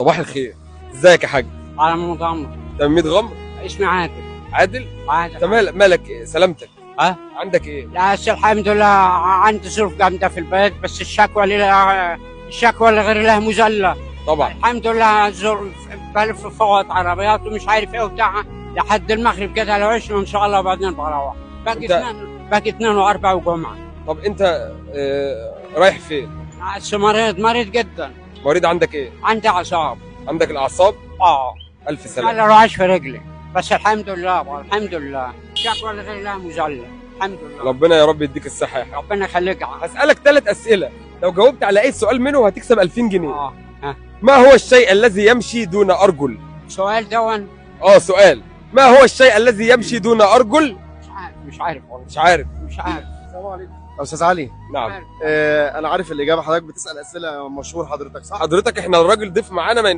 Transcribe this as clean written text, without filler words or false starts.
صباح الخير، ازيك يا حاج؟ على مغامرة. تمام غمر. اسمي عادل. عادل؟ عادل. انت مالك إيه؟ سلامتك. ها؟ عندك ايه؟ لا بس الحمد لله عندي ظروف جامدة في البيت، بس الشكوى لله، الشكوى لغير الله مذلة. طبعا. الحمد لله ظروف بلف فوط عربيات ومش عارف ايه وبتاع لحد المغرب كده لو عشنا ان شاء الله، وبعدين بروح. باقي اثنين، باقي اثنين واربع وجمعة. طب انت رايح فين؟ بس مريض، مريض جدا. مريض عندك ايه؟ عندي اعصاب. عندك الاعصاب؟ اه. الف سلامة. انا رعاش في رجلي، بس الحمد لله الحمد لله. شكوى لغير الله مذلة، الحمد لله. ربنا يا رب يديك الصحة يا حاج. ربنا يخليك. هسألك 3 أسئلة، لو جاوبت على أي سؤال منه هتكسب 2000 جنيه. اه. ما هو الشيء الذي يمشي دون أرجل؟ سؤال دون؟ سؤال. ما هو الشيء الذي يمشي دون أرجل؟ مش عارف، مش عارف والله. مش عارف. مش عارف. السلام عليكم أستاذ علي. نعم. أنا عارف الإجابة، حضرتك بتسأل أسئلة مشهور حضرتك صح؟ حضرتك إحنا الراجل ضيف معانا ما